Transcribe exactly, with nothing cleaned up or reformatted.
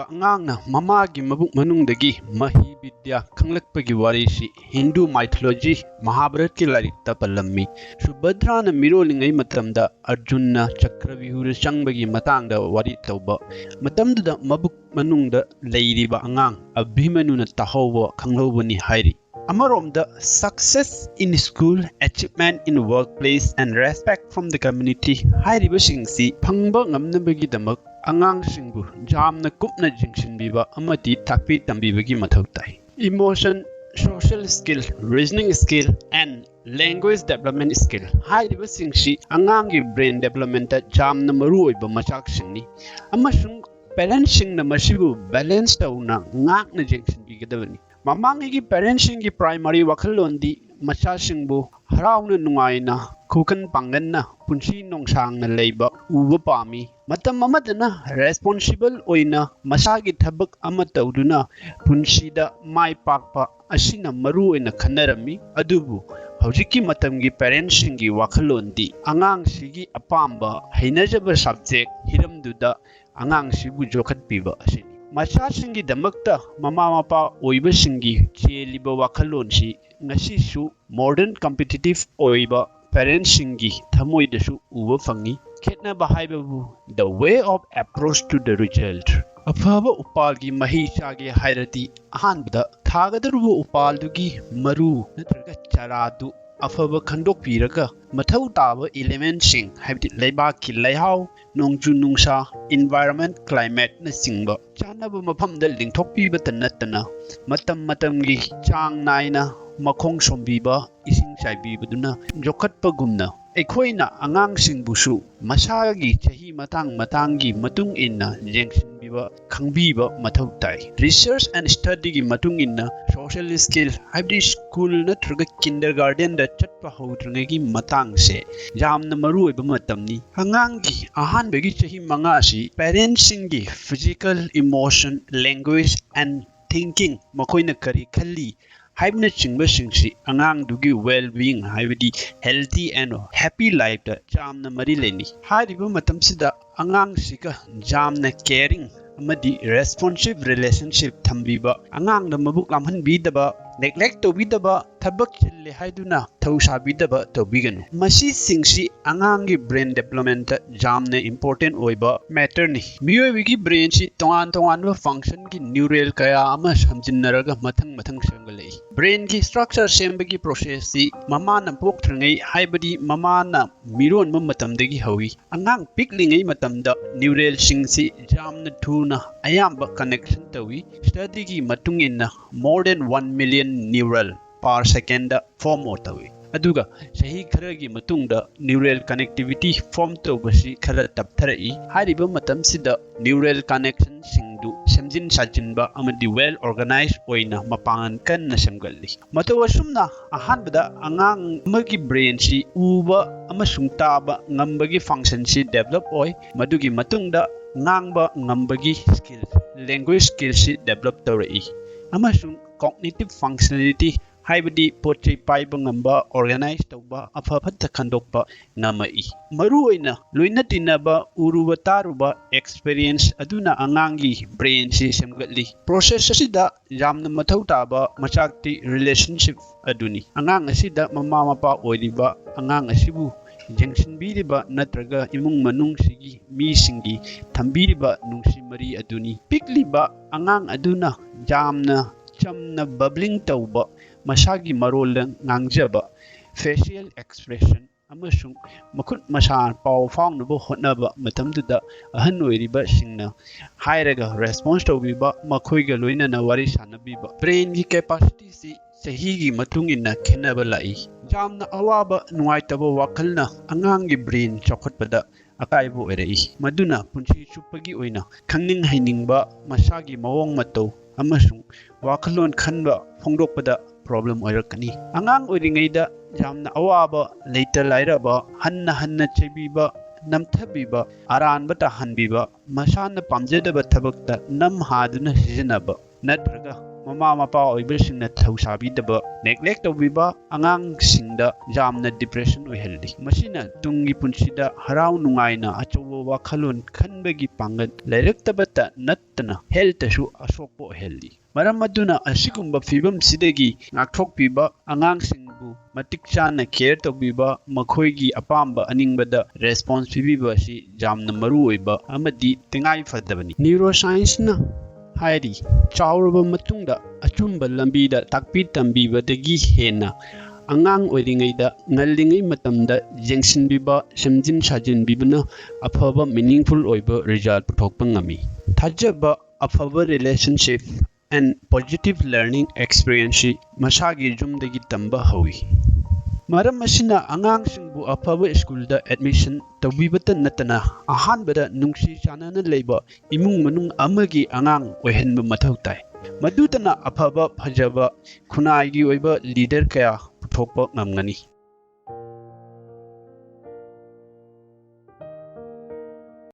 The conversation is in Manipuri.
ꯑꯉꯥꯡꯅ ꯃꯃꯥꯒꯤ ꯃꯕꯨꯛ ꯃꯅꯨꯡꯗꯒꯤ ꯃꯍꯤ ꯕꯤꯗ꯭ꯌꯥ ꯈꯪꯂꯛꯄꯒꯤ ꯋꯥꯔꯤꯁꯤ ꯍꯤꯟꯗꯨ ꯃꯥꯏꯊꯣꯂꯣꯖꯤ ꯃꯍꯥꯚꯥꯔꯠꯀꯤ ꯂꯥꯏꯔꯤꯛꯇ ꯄꯜꯂꯝꯃꯤ꯫ ꯁꯨꯚꯗ꯭ꯔꯥꯅ ꯃꯤꯔꯣꯜꯂꯤꯉꯩ ꯃꯇꯝꯗ ꯑꯔꯖꯨꯟꯅ ꯆꯀ꯭ꯔꯚ꯭ꯌꯨꯍꯗ ꯆꯪꯕꯒꯤ ꯃꯇꯥꯡꯗ ꯋꯥꯔꯤ ꯇꯧꯕ ꯃꯇꯝꯗꯨꯗ ꯃꯕꯨꯛ ꯃꯅꯨꯡꯗ ꯂꯩꯔꯤꯕ ꯑꯉꯥꯡ ꯑꯚꯤꯃꯅꯨꯅ ꯇꯥꯍꯧꯕ ꯈꯪꯍꯧꯕꯅꯤ ꯍꯥꯏꯔꯤ꯫ ꯑꯃꯔꯣꯝꯗ success in school, achievement in workplace and respect from the community ꯍꯥꯏꯔꯤꯕꯁꯤꯡꯁꯤ ꯐꯪꯕ ꯉꯝꯅꯕꯒꯤꯗꯃꯛ ꯑꯉꯥꯡꯁꯤꯡꯕꯨ ꯌꯥꯝꯅ ꯀꯨꯞꯅ ꯌꯦꯡꯁꯤꯟꯕꯤꯕ ꯑꯃꯗꯤ ꯇꯥꯛꯄꯤ ꯇꯝꯕꯤꯕꯒꯤ ꯃꯊꯧ ꯇꯥꯏ꯫ Emotion, social skill, reasoning skill and language development skill ꯍꯥꯏꯔꯤꯕꯁꯤꯡꯁꯤ ꯑꯉꯥꯡꯒꯤ brain developmentꯇ ꯌꯥꯝꯅ ꯃꯔꯨꯑꯣꯏꯕ ꯃꯆꯥꯛꯁꯤꯡꯅꯤ ꯑꯃꯁꯨꯡ parentꯁꯤꯡꯅ ꯃꯁꯤꯕꯨ balance ꯇꯧꯅ ꯉꯥꯛꯅ ꯌꯦꯡꯁꯤꯟꯕꯤꯒꯗꯕꯅꯤ꯫ ꯃꯃꯥꯡꯉꯩꯒꯤ parentꯁꯤꯡꯒꯤ primary ꯋꯥꯈꯜꯂꯣꯟꯗꯤ ꯃꯆꯥꯁꯤꯡꯕꯨ ꯍꯔꯥꯎꯅ ꯅꯨꯡꯉꯥꯏꯅ ꯈꯨꯀꯟ ꯄꯥꯡꯒꯟꯅ ꯄꯨꯟꯁꯤ ꯅꯣꯡꯁꯥꯡꯅ ꯂꯩꯕ ꯎꯕ ꯄꯥꯝꯃꯤ꯫ ꯃꯇꯝ ꯑꯃꯗꯅ responsible ꯑꯣꯏꯅ ꯃꯁꯥꯒꯤ ꯊꯕꯛ ꯑꯃ ꯇꯧꯗꯨꯅ ꯄꯨꯟꯁꯤꯗ ꯃꯥꯏ ꯄꯥꯛꯄ ꯑꯁꯤꯅ ꯃꯔꯨ ꯑꯣꯏꯅ ꯈꯟꯅꯔꯝꯃꯤ꯫ ꯑꯗꯨꯕꯨ ꯍꯧꯖꯤꯛꯀꯤ ꯃꯇꯝꯒꯤ parentꯁꯤꯡꯒꯤ ꯋꯥꯈꯜꯂꯣꯟꯗꯤ ꯑꯉꯥꯡꯁꯤꯒꯤ ꯑꯄꯥꯝꯕ ꯍꯩꯅꯖꯕ subject ꯍꯤꯔꯝꯗꯨꯗ ꯑꯉꯥꯡꯁꯤꯕꯨ ꯌꯣꯛꯈꯠꯄꯤꯕ ꯑꯁꯤꯅꯤ꯫ ꯃꯆꯥꯁꯤꯡꯒꯤꯗꯃꯛꯇ ꯃꯃꯥ ꯃꯄꯥ ꯑꯣꯏꯕꯁꯤꯡꯒꯤ ꯆꯦꯜꯂꯤꯕ ꯋꯥꯈꯜꯂꯣꯟꯁꯤ ꯉꯁꯤꯁꯨ modern competitive ꯑꯣꯏꯕ parentꯁꯤꯡꯒꯤ ꯊꯃꯣꯏꯗꯁꯨ ꯎꯕ ꯐꯪꯉꯤ꯫ ꯈꯦꯠꯅꯕ ꯍꯥꯏꯕꯕꯨ the way of approach to the result꯫ ꯑꯐꯕ ꯎꯄꯥꯜꯒꯤ ꯃꯍꯩ ꯆꯥꯒꯦ ꯍꯥꯏꯔꯗꯤ ꯑꯍꯥꯟꯕꯗ ꯊꯥꯒꯗꯧꯔꯤꯕ ꯎꯄꯥꯜꯗꯨꯒꯤ ꯃꯔꯨ ꯅꯠꯇ꯭ꯔꯒ ꯆꯥꯔꯥꯗꯨ ꯑꯐꯕ ꯈꯟꯗꯣꯛꯄꯤꯔꯒ ꯃꯊꯧ ꯇꯥꯕ elementꯁꯤꯡ ꯍꯥꯏꯕꯗꯤ ꯂꯩꯕꯥꯛꯀꯤ ꯂꯩꯍꯥꯎ, ꯅꯣꯡꯖꯨ ꯅꯨꯡꯁꯥ, environment, climateꯅꯆꯤꯡꯕ ꯆꯥꯅꯕ ꯃꯐꯝꯗ ꯂꯤꯡꯊꯣꯛꯄꯤꯕꯇ ꯅꯠꯇꯅ ꯃꯇꯝ ꯃꯇꯝꯒꯤ ꯆꯥꯡ ꯅꯥꯏꯅ ꯃꯈꯣꯡ ꯁꯣꯝꯕꯤꯕ, ꯏꯁꯤꯡ ꯆꯥꯏꯕꯤꯕꯗꯨꯅ ꯌꯣꯛꯈꯠꯄꯒꯨꯝꯅ ꯑꯩꯈꯣꯏꯅ ꯑꯉꯥꯡꯁꯤꯡꯕꯨꯁꯨ ꯃꯁꯥꯒꯤ ꯆꯍꯤ ꯃꯇꯥꯡ ꯃꯇꯥꯡꯒꯤ ꯃꯇꯨꯡ ꯏꯟꯅ ꯌꯦꯡꯁꯤꯟꯕꯤꯕ, ꯈꯪꯕꯤꯕ ꯃꯊꯧ ꯇꯥꯏ꯫ Research and studyꯒꯤ ꯃꯇꯨꯡ ꯏꯟꯅ social skill ꯍꯥꯏꯕꯗꯤ school ꯅꯠꯇ꯭ꯔꯒ kindergartenꯗ ꯆꯠꯄ ꯍꯧꯗ꯭ꯔꯤꯉꯩꯒꯤ ꯃꯇꯥꯡꯁꯦ ꯌꯥꯝꯅ ꯃꯔꯨ ꯑꯣꯏꯕ ꯃꯇꯝꯅꯤ꯫ ꯑꯉꯥꯡꯒꯤ ꯑꯍꯥꯟꯕꯒꯤ ꯆꯍꯤ ꯃꯉꯥ ꯑꯁꯤ parentꯁꯤꯡꯒꯤ physical, emotion, language and thinking ꯃꯈꯣꯏꯅ ꯀꯔꯤ ꯈꯜꯂꯤ ꯍꯥꯏꯕꯅꯆꯤꯡꯕꯁꯤꯡꯁꯤ ꯑꯉꯥꯡꯗꯨꯒꯤ well being ꯍꯥꯏꯕꯗꯤ healthy and happy lifeꯇ ꯌꯥꯝꯅ ꯃꯔꯤ ꯂꯩꯅꯩ꯫ ꯍꯥꯏꯔꯤꯕ ꯃꯇꯝꯁꯤꯗ ꯑꯉꯥꯡꯁꯤꯒ ꯌꯥꯝꯅ caring ꯑꯃꯗꯤ responsive relationship ꯊꯝꯕꯤꯕ, ꯑꯉꯥꯡꯗ ꯃꯕꯨꯛ ꯂꯥꯝꯍꯟꯕꯤꯗꯕ, neglect ꯇꯧꯕꯤꯗꯕ, ꯊꯕꯛ ꯆꯤꯜꯂꯦ ꯍꯥꯏꯗꯨꯅ ꯊꯧ ꯁꯥꯕꯤꯗꯕ ꯇꯧꯕꯤꯒꯅꯨ꯫ ꯃꯁꯤꯁꯤꯡꯁꯤ ꯑꯉꯥꯡꯒꯤ brain development ꯇ ꯌꯥꯝꯅ important ꯑꯣꯏꯕ matter ꯅꯤ꯫ ꯃꯤꯑꯣꯏꯕꯒꯤ brain ꯁꯤ ꯇꯣꯉꯥꯟ ꯇꯣꯉꯥꯟꯕ function ꯒꯤ neuron ꯀꯌꯥ ꯑꯃ ꯁꯝꯖꯤꯟꯅꯔꯒ ꯃꯊꯪ ꯃꯊꯪ ꯁꯦꯝꯒꯠꯂꯛꯏ꯫ Brain ꯒꯤ structure ꯁꯦꯝꯕꯒꯤ process ꯁꯤ ꯃꯃꯥꯅ ꯄꯣꯛꯇ꯭ꯔꯤꯉꯩ, ꯍꯥꯏꯕꯗꯤ ꯃꯃꯥꯅ ꯃꯤꯔꯣꯟꯕ ꯃꯇꯝꯗꯒꯤ ꯍꯧꯏ꯫ ꯑꯉꯥꯡ ꯄꯤꯛꯂꯤꯉꯩ ꯃꯇꯝꯗ neuron ꯁꯤꯡꯁꯤ ꯌꯥꯝꯅ ꯊꯨꯅ ꯑꯌꯥꯝꯕ connection ꯇꯧꯏ꯫ Study ꯒꯤ ꯃꯇꯨꯡ ꯏꯟꯅ more than one million neuron per second ꯗ form ꯇꯧꯏ꯫ ꯑꯗꯨꯒ ꯆꯍꯤ ꯈꯔꯒꯤ ꯃꯇꯨꯡꯗ neuron connectivity form ꯇꯧꯕꯁꯤ ꯈꯔ ꯇꯞꯊꯔꯛꯏ꯫ ꯍꯥꯏꯔꯤꯕ ꯃꯇꯝꯁꯤꯗ neuron connection ꯁꯤꯡꯗꯨ ꯁꯦꯝꯖꯤꯟ ꯁꯥꯖꯤꯟꯕ ꯑꯃꯗꯤ well organized ꯑꯣꯏꯅ ꯃꯄꯥꯡꯒꯜ ꯀꯟꯅ ꯁꯦꯝꯒꯠꯂꯤ꯫ ꯃꯇꯧ ꯑꯁꯨꯝꯅ ꯑꯍꯥꯟꯕꯗ ꯑꯉꯥꯡ ꯑꯃꯒꯤ brain ꯁꯤ ꯎꯕ ꯑꯃꯁꯨꯡ ꯇꯥꯕ ꯉꯝꯕꯒꯤ function ꯁꯤ develop ꯑꯣꯏ꯫ ꯃꯗꯨꯒꯤ ꯃꯇꯨꯡꯗ ꯉꯥꯡꯕ ꯉꯝꯕꯒꯤ skill, language skill ꯁꯤ develop ꯇꯧꯔꯛꯏ꯫ ꯑꯃꯁꯨꯡ cognitive functionality, ꯍꯥꯏꯕꯗꯤ ꯄꯣꯠ ꯆꯩ ꯄꯥꯏꯕ ꯉꯝꯕ, organize ꯇꯧꯕ, ꯑꯐ ꯐꯠꯇ ꯈꯟꯗꯣꯛꯄ ꯉꯝꯃꯛꯏ꯫ ꯃꯔꯨꯑꯣꯏꯅ ꯂꯣꯏꯅ ꯇꯤꯟꯅꯕ, ꯎꯔꯨꯕ ꯇꯥꯔꯨꯕ experience ꯑꯗꯨꯅ ꯑꯉꯥꯡꯒꯤ brain ꯁꯤ ꯁꯦꯝꯒꯠꯂꯤ꯫ Process ꯑꯁꯤꯗ ꯌꯥꯝꯅ ꯃꯊꯧ ꯇꯥꯕ ꯃꯆꯥꯛꯇꯤ relationship ꯑꯗꯨꯅꯤ꯫ ꯑꯉꯥꯡ ꯑꯁꯤꯗ ꯃꯃꯥ ꯃꯄꯥ ꯑꯣꯏꯔꯤꯕ, ꯑꯉꯥꯡ ꯑꯁꯤꯕꯨ ꯌꯦꯡꯁꯤꯟꯕꯤꯔꯤꯕ ꯅꯠꯇ꯭ꯔꯒ ꯏꯃꯨꯡ ꯃꯅꯨꯡꯁꯤꯒꯤ ꯃꯤꯁꯤꯡꯒꯤ ꯊꯝꯕꯤꯔꯤꯕ ꯅꯨꯡꯁꯤ ꯃꯔꯤ ꯑꯗꯨꯅꯤ꯫ ꯄꯤꯛꯂꯤꯕ ꯑꯉꯥꯡ ꯑꯗꯨꯅ ꯌꯥꯝꯅ ꯆꯝꯅ bubbling ꯇꯧꯕ, ꯃꯁꯥꯒꯤ ꯃꯔꯣꯜꯗ ꯉꯥꯡꯖꯕ, facial expression ꯑꯃꯁꯨꯡ ꯃꯈꯨꯠ ꯃꯁꯥ ꯄꯥꯎ ꯐꯥꯎꯅꯕ ꯍꯣꯠꯅꯕ ꯃꯇꯝꯗꯨꯗ ꯑꯍꯟ ꯑꯣꯏꯔꯤꯕꯁꯤꯡꯅ ꯍꯥꯏꯔꯒ response ꯇꯧꯕꯤꯕ, ꯃꯈꯣꯏꯒ ꯂꯣꯏꯅꯅ ꯋꯥꯔꯤ ꯁꯥꯟꯅꯕꯤꯕ꯫ Brain ꯒꯤ capacity ꯁꯤ ꯆꯍꯤꯒꯤ ꯃꯇꯨꯡ ꯏꯟꯅ ꯈꯦꯠꯅꯕ ꯂꯥꯛꯏ꯫ ꯌꯥꯝꯅ ꯑꯋꯥꯕ, ꯅꯨꯡꯉꯥꯏꯇꯕ ꯋꯥꯈꯜꯅ ꯑꯉꯥꯡꯒꯤ brain ꯆꯥꯎꯈꯠꯄꯗ ꯑꯀꯥꯏꯕ ꯑꯣꯏꯔꯛꯏ, ꯃꯗꯨꯅ ꯄꯨꯟꯁꯤ ꯆꯨꯞꯄꯒꯤ ꯑꯣꯏꯅ ꯈꯪꯅꯤꯡ ꯍꯩꯅꯤꯡꯕ, ꯃꯁꯥꯒꯤ ꯃꯑꯣꯡ ꯃꯇꯧ ꯑꯃꯁꯨꯡ ꯋꯥꯈꯜꯂꯣꯟ ꯈꯟꯕ ꯐꯣꯡꯗꯣꯛꯄꯗ problem ꯑꯣꯏꯔꯛꯀꯅꯤ꯫ ꯑꯉꯥꯡ ꯑꯣꯏꯔꯤꯉꯩꯗ ꯌꯥꯝꯅ ꯑꯋꯥꯕ, ꯂꯩꯇ ꯂꯥꯏꯔꯕ, ꯍꯟꯅ ꯍꯟꯅ ꯆꯩꯕꯤꯕ, ꯅꯝꯊꯕꯤꯕ, ꯑꯔꯥꯟꯕ ꯇꯥꯍꯟꯕꯤꯕ, ꯃꯁꯥꯅ ꯄꯥꯝꯖꯗꯕ ꯊꯕꯛꯇ ꯅꯝ ꯍꯥꯗꯨꯅ ꯁꯤꯖꯤꯟꯅꯕ, ꯅꯠꯇ꯭ꯔꯒ ꯃꯃꯥ ꯃꯄꯥ ꯑꯣꯏꯕꯁꯤꯡꯅ ꯊꯧꯁꯥꯕꯤꯗꯕ, neglect ꯇꯧꯕꯤꯕ ꯑꯉꯥꯡꯁꯤꯡꯗ ꯌꯥꯝꯅ depression ꯑꯣꯏꯍꯜꯂꯤ꯫ ꯃꯁꯤꯅ ꯇꯨꯡꯒꯤ ꯄꯨꯟꯁꯤꯗ ꯍꯔꯥꯎ ꯅꯨꯡꯉꯥꯏꯅ ꯑꯆꯧꯕ ꯋꯥꯈꯜꯂꯣꯟ ꯈꯟꯕꯒꯤ ꯄꯥꯡꯒꯜ ꯂꯩꯔꯛꯇꯕꯇ ꯅꯠꯇꯅ health ꯇꯁꯨ ꯑꯁꯣꯛꯄ ꯑꯣꯏꯍꯜꯂꯤ꯫ ꯃꯔꯝ ꯑꯗꯨꯅ ꯑꯁꯤꯒꯨꯝꯕ ꯐꯤꯕꯝꯁꯤꯗꯒꯤ ꯉꯥꯛꯊꯣꯛꯄꯤꯕ, ꯑꯉꯥꯡꯁꯤꯡꯕꯨ ꯃꯇꯤꯛ ꯆꯥꯅ care ꯇꯧꯕꯤꯕ, ꯃꯈꯣꯏꯒꯤ ꯑꯄꯥꯝꯕ ꯑꯅꯤꯡꯕꯗ response ꯄꯤꯕꯤꯕ ꯑꯁꯤ ꯌꯥꯝꯅ ꯃꯔꯨ ꯑꯣꯏꯕ ꯑꯃꯗꯤ ꯇꯉꯥꯏ ꯐꯗꯕꯅꯤ꯫ Neuroscience ꯅ ꯍꯥꯏꯔꯤ, ꯆꯥꯎꯔꯕ ꯃꯇꯨꯡꯗ ꯑꯆꯨꯝꯕ ꯂꯝꯕꯤꯗ ꯇꯥꯛꯄꯤ ꯇꯝꯕꯤꯕꯗꯒꯤ ꯍꯦꯟꯅ ꯑꯉꯥꯡ ꯑꯣꯏꯔꯤꯉꯩꯗ, ꯉꯜꯂꯤꯉꯩ ꯃꯇꯝꯗ ꯌꯦꯡꯁꯤꯟꯕꯤꯕ, ꯁꯦꯝꯖꯤꯟ ꯁꯥꯖꯤꯟꯕꯤꯕꯅ ꯑꯐꯕ meaningful ꯑꯣꯏꯕ result ꯄꯨꯊꯣꯛꯄ ꯉꯝꯃꯤ꯫ ꯊꯥꯖꯕ, ꯑꯐꯕ relationship and positive learning experience ꯁꯤ ꯃꯁꯥꯒꯤ ꯌꯨꯝꯗꯒꯤ ꯇꯝꯕ ꯍꯧꯏ꯫ ꯃꯔꯝ ꯑꯁꯤꯅ ꯑꯉꯥꯡꯁꯤꯡꯕꯨ ꯑꯐꯕ ꯁ꯭ꯀꯨꯜꯗ admission ꯇꯧꯕꯤꯕꯇ ꯅꯠꯇꯅ ꯑꯍꯥꯟꯕꯗ ꯅꯨꯡꯁꯤ ꯆꯥꯟꯅꯅ ꯂꯩꯕ ꯏꯃꯨꯡ ꯃꯅꯨꯡ ꯑꯃꯒꯤ ꯑꯉꯥꯡ ꯑꯣꯏꯍꯟꯕ ꯃꯊꯧ ꯇꯥꯏ꯫ ꯃꯗꯨꯗꯅ ꯑꯐꯕ ꯐꯖꯕ ꯈꯨꯟꯅꯥꯏꯒꯤ ꯑꯣꯏꯕ leader ꯀꯌꯥ ꯄꯨꯊꯣꯛꯄ ꯉꯝꯒꯅꯤ꯫